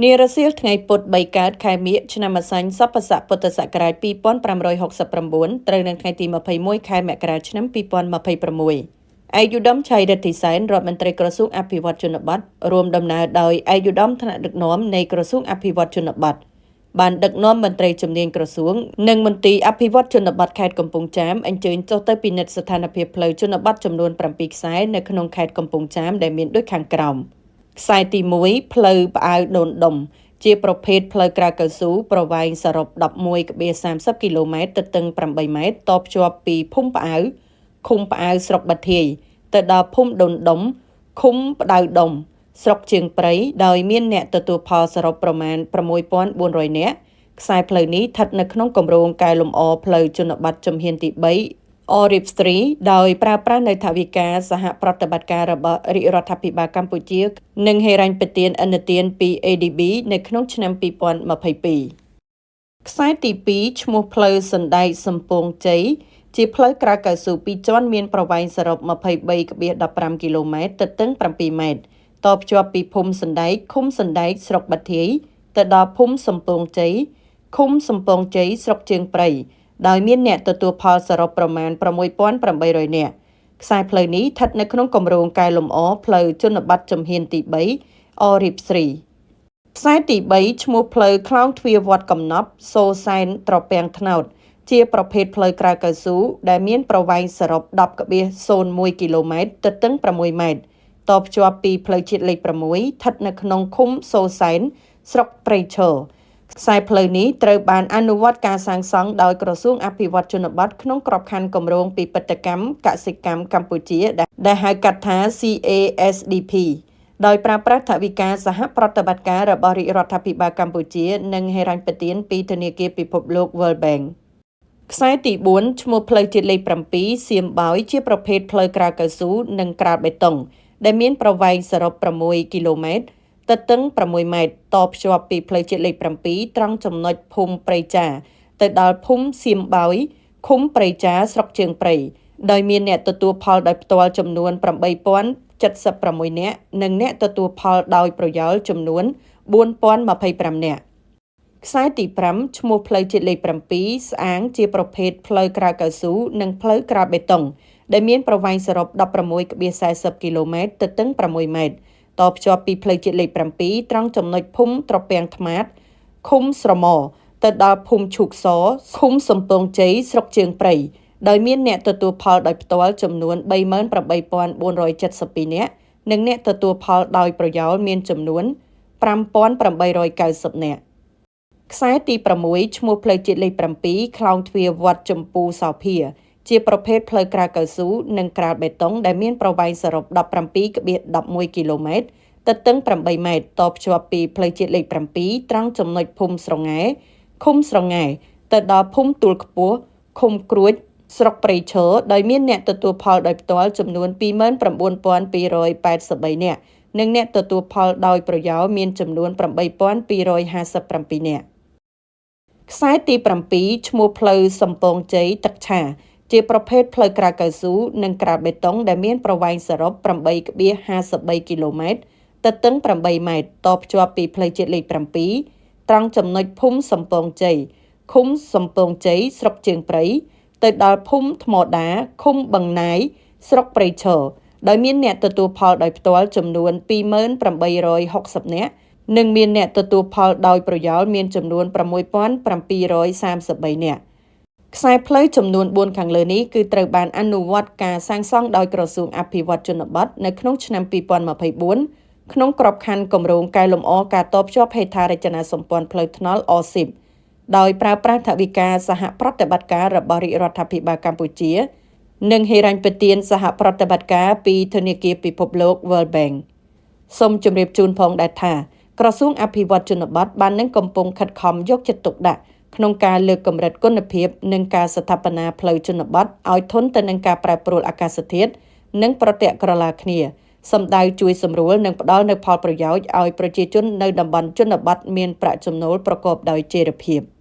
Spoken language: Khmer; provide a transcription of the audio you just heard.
នារសៀលថ្ងៃពុធ3កើតខែមិញឆ្នាំម្សាញ់សពស័កពុទ្ធសករាជ2569ត្រូវនៅថ្ងៃទី21ខែមករាឆ្នាំ2026ឯកឧត្តមឆៃរិទ្ធីសែនរដ្ឋមន្ត្រីក្រសួងអភិវឌ្ឍជនបទរួមដំណើរដោយឯកឧត្តមថ្នាក់ដឹកនាំនៃក្រសួងអភិវឌ្ឍជនបទបានដឹកនាំមន្ត្រីជំនាញក្រសួងនិងមន្ទីរអភិវឌ្ឍជនបទខេត្តកំពង់ចាមអញ្ជើញចុះទៅពិនិត្យស្ថានភាពផ្លូវជនបទចំនួន7ខ្សែនៅក្នុងខេត្តកំពង់ចាមដែលមានដូចខាងក្រោមខ្សែទី1ផ្លូវផ្អៅដូនដុំជាប្រភេទផ្លូវក្រាលកៅស៊ូប្រវែងសរុប11.30គីឡូម៉ែត្រទទឹង8ម៉ែត្រតភ្ជាប់ពីភូមិផ្អៅឃុំផ្អៅស្រុកបាធាយទៅដល់ភូមិដូនដុំឃុំផ្ដៅដុំស្រុកជើងព្រៃដោយមានអ្នកទទួលផលសរុបប្រមាណ6400នាក់ខ្សែផ្លូវនេះស្ថិតនៅក្នុងគម្រោងកែលម្អផ្លូវជនបទជំហានទី3 RIP 3ដោយប្រើប្រាស់នៅថវិកាសហប្រតិបត្តិការរបស់រាជរដ្ឋាភិបាលកម្ពុជា និងហិរញ្ញប្បទានឥណទានពី ADB នៅក្នុងឆ្នាំ2022ខ្សែទី2ឈ្មោះផ្លូវសណ្ដែកសំពងជ័យជាផ្លូវក្រាលកៅស៊ូពីរជាន់មានប្រវែងសរុប23.15គីឡូម៉ែត្រទទឹង7ម៉ែត្រតភ្ជាប់ពីភូមិសណ្ដែកឃុំសណ្ដែកស្រុកបាធាយទៅដល់ភូមិសំពងជ័យឃុំសំពងជ័យស្រុកជើងព្រៃដោយមានអ្នកទទួលផលសរុបប្រមាណ6800នាក់ខ្សែផ្លូវនេះស្ថិតនៅក្នុងគម្រោងកែលម្អផ្លូវជនបទជំហានទី3 RIP 3ខ្សែទី3ឈ្មោះផ្លូវខ្លោងទ្វារវត្តកំណប់សូសែនត្រពាំងថ្នោតជាប្រភេទផ្លូវក្រាលកៅស៊ូដែលមានប្រវែងសរុប10.01គីឡូម៉ែត្រទទឹង6ម៉ែត្រតភ្ជាប់ពីផ្លូវជាតិលេខ6ស្ថិតនៅក្នុងឃុំសូសែនស្រុកព្រៃឈរខ្សែផ្លូវនេះត្រូវបានអនុវត្តការសាងសង់ដោយក្រសួងអភិវឌ្ឍជនបទក្នុងក្របខ័ណ្ឌគម្រោងពិពិធកម្មកសិកម្មកម្ពុជាដែលហៅកាត់ថា CASDP ដោយប្រើប្រាស់ថវិកាសហប្រតិបត្តិការរបស់រាជរដ្ឋាភិបាលកម្ពុជានិងហិរញ្ញប្បទានពីធនាគារពិភពលោក World Bank ខ្សែទី4ឈ្មោះផ្លូវជាតិលេខ7សៀមបោយជាប្រភេទផ្លូវក្រាលកៅស៊ូនិងក្រាលបេតុងដែលមានប្រវែងសរុប6គីឡូម៉ែត្រទទឹង6ម៉ែត្រតភ្ជាប់ពីផ្លូវជាតិលេខ7ត្រង់ចំណុចភូមិព្រៃចាទៅដល់ភូមិសៀមបោយឃុំព្រៃចាស្រុកជើងព្រៃដោយមានអ្នកទទួលផលដោយផ្ទាល់ចំនួន8076នាក់និងអ្នកទទួលផលដោយប្រយោលចំនួន4025នាក់ខ្សែទី5ឈ្មោះផ្លូវជាតិលេខ7ស្អាងជាប្រភេទផ្លូវក្រាលកៅស៊ូនិងផ្លូវក្រាលបេតុងដែលមានប្រវែងសរុប16.40គីឡូម៉ែត្រទទឹង6ម៉ែត្រតភ្ជាប់ពីផ្លូវជាតិលេខ7ត្រង់ចំណុចភូមិត្រពាំងថ្មាតឃុំស្រមទៅដល់ភូមិឈូកសឃុំសំពងជ័យស្រុកជើងព្រៃដោយមានអ្នកទទួលផលដោយផ្ទាល់ចំនួន38472នាក់និងអ្នកទទួលផលដោយប្រយោលមានចំនួន5890នាក់ខ្សែទី6ឈ្មោះផ្លូវជាតិលេខ7ខ្លោងទ្វារវត្តចម្ពូសោភាជាប្រភេទផ្លូវក្រាលកៅស៊ូនិងក្រាលបេតុងដែលមានប្រវែងសរុប17.11គីឡូម៉ែត្រទទឹង8ម៉ែត្រតភ្ជាប់ពីផ្លូវជាតិលេខ7ត្រង់ចំណុចភូមិស្រងែឃុំស្រងែទៅដល់ភូមិទួលខ្ពស់ឃុំក្រួចស្រុកព្រៃឈរដោយមានអ្នកទទួលផលដោយផ្ទាល់ចំនួន29283នាក់និងអ្នកទទួលផលដោយប្រយោលមានចំនួន8257នាក់ខ្សែទី7ឈ្មោះផ្លូវសំពងជ័យទឹកឆាជាប្រភេទផ្លូវក្រាលកៅស៊ូនិងក្រាលបេតុងដែលមានប្រវែងសរុប8.53គីឡូម៉ែត្រទទឹង8ម៉ែត្រតភ្ជាប់ពីផ្លូវជាតិលេខ7ត្រង់ចំណុចភូមិសំពងជ័យឃុំសំពងជ័យស្រុកជើងព្រៃទៅដល់ភូមិថ្មដាឃុំបឹងណាយស្រុកព្រៃឈរដោយមានអ្នកទទួលផលដោយផ្ទាល់ចំនួន20860នាក់និងមានអ្នកទទួលផលដោយប្រយោលមានចំនួន6733នាក់ខ្សែផ្លូវចំនួន4ខាងលើនេះគឺត្រូវបានអនុវត្តការសាងសង់ដោយក្រសួងអភិវឌ្ឍជនបទនៅក្នុងឆ្នាំ2024ក្នុងក្របខ័ណ្ឌគម្រោងកែលម្អការតភ្ជាប់ហេដ្ឋារចនាសម្ព័ន្ធផ្លូវថ្នល់ RCEP ដោយប្រើប្រាស់ថវិកាសហប្រតិបត្តិការរបស់រាជរដ្ឋាភិបាលកម្ពុជា និងហិរញ្ញប្បទានសហប្រតិបត្តិការពីធនាគារពិភពលោក World Bank សូមជម្រាបជូនផងដែរថាក្រសួងអភិវឌ្ឍជនបទបាននឹងកំពុងខិតខំយកចិត្តទុកដាក់ក្នុងការលើកកម្រិតគុណភាពនិងការស្ថាបនាផ្លូវជនបទឲ្យធន់ទៅនឹងការប្រែប្រួលអាកាសធាតុនិងប្រតិក្រឡាគ្នាសម្ដៅជួយសម្រួលនិងផ្ដល់នូវផលប្រយោជន៍ឲ្យប្រជាជននៅតំបន់ជនបទមានប្រាក់ចំណូលប្រកបដោយចីរភាព។